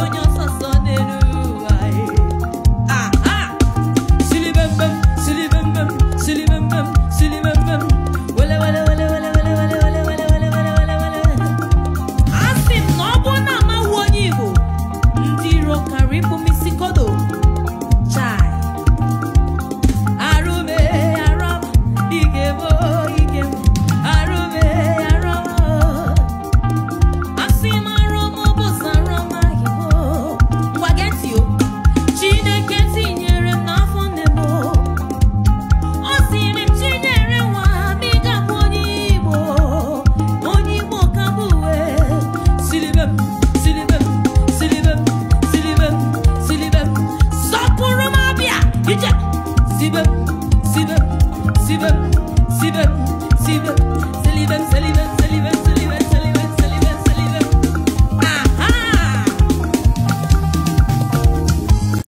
Onye ọsọsọ n'elu ụwa e. Aha! Silibembem, silibembem, silibembem, silibembem. Wele wele wele wele wele wele wele wele wele wele wele wele. Asị m na ọ bụrụ na amaghị onye Igbo, ndị iro kara ịkpụ m isi kodo. Chai. Arụme aram, igebo igem. Arụme aram. Asị m arụ m bụ sara m ahịhịa. Ngwa gee ntị o. Chineke tinyere m n'afọ nne m o. Ọ sịrị m tinyere nwa m ị ga-abụ onye Igbo. Onye Igbo ka bụ uwe. Silibem, silibem, silibem, silibem, silibem. Sọpụrụ m abịa ije. Sibem, sibem, sibem, sibem, sibem.